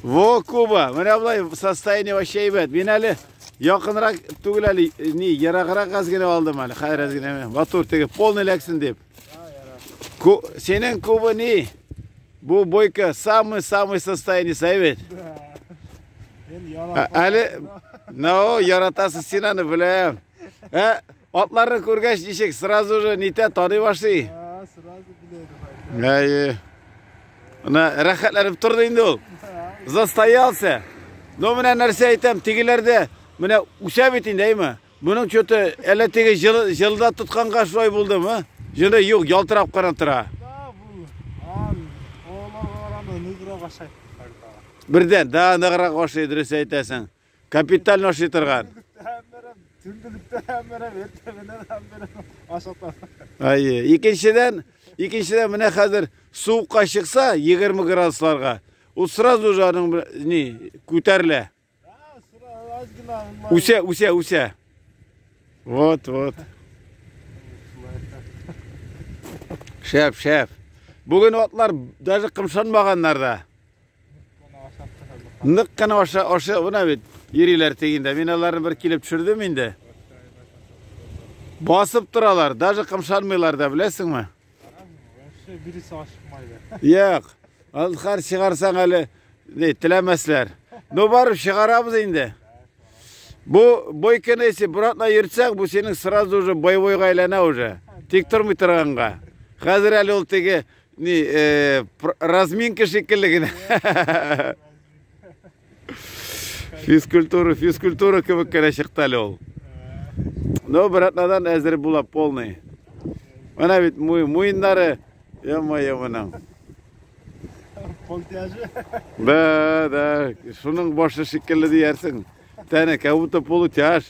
Во, Куба, менә болай состояние вообще әйбәт. Мин әле якынрак түгел әле, ни, ераграк аз генә алдым әле. Хәзер аз генә. Матур теге полный эләксен дип. Ку, синең Куба ни? Бу бойка самый-самый состояние әйбәт. Әле, ну, яратасың син аны, беләм. Ә, атларны күргәч ничек, сразу же нитә, таный башлый. Сразу белә. Әйе. Менә рәхәтләнеп торды инде ул. Застоялся. Но менә нәрсә әйтәм, тегеләрдә менә үсә бит инде, әйме? Моның что-то әллә теге җылы, җылыда тотканга шулай булдымы? Җылы юк, ялтырап кына тора. Да, бу ан оларга караганда ныграк ашай. Бердән, да, ныграк ашый, дөрес әйтәсең. Капитально ашый торган. Түндүлүктә берәм, эртә менен берәм ашата. Әйе. Икенчедән, икенчедән менә хәзер суыкка чыкса, 20 градусларга, ул сразу же аның ни, күтәрелә. Да, сразу аз гына. Үсә, үсә, үсә. Вот, вот. Шәп, шәп. Бүген атлар даже кымшанмаганнар да. Нык кына аша, аша, менә бит йөриләр тегендә. Мин аларны бер килеп төшердем инде. Басып торалар, даже кымшанмыйлар да, беләсеңме? Вообще бириси ашыкмайды. Юк. Алхар чыгарсаң әле, ни, теләмәсләр. Ну барып чыгарабыз инде. Бу бойканы если бер атна йөртсәң, бу синең сразу уже боевойга әйләнә уже. Тик тормый торганга. Хәзер әле ул теге ни, разминка шикелле генә. Физкультура, физкультура кебек кенә чыкты әле ул. Но бер атнадан әзер була полный. Менә бит муеннары, ё-моё, моның. Полтяжи. Да, да, шуның башы шикелле диярсең. Тәне, как будто полутяж.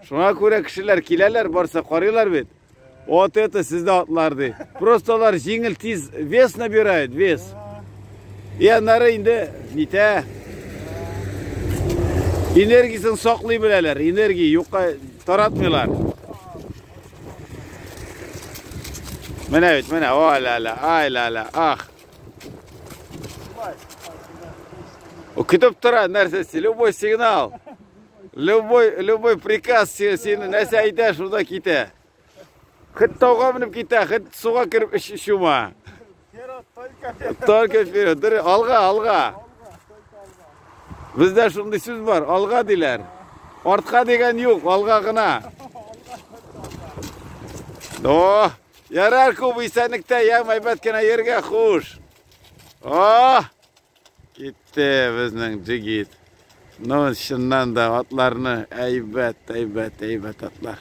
Шуңа күрә кешеләр киләләр, барса карыйлар бит. Вот это сездә атлар ди. Просто алар җиңел тиз вес набирает, вес. И аннары инде нитә. Энергиясен саклый беләләр, энергия юкка таратмыйлар. Менә бит, менә, о ла-ла, ай ла-ла, ах. Көтеп тора нәрсәсе, любой сигнал. Любой, любой приказ сине нәрсә әйтә, шунда китә. Хет тауга менеп китә, хет суга кереп чума. Вперед, только вперед. Только вперед. Дөрес, алга, алга. Бездә шундый сүз бар, алга диләр. Артка дигән юк, алга гына. О, ярар күп исәнлектә, ям әйбәт кенә йөргә, хуш. О, китте безнең джигит. Ну, чыннан да атларны әйбәт, әйбәт, әйбәт атлар.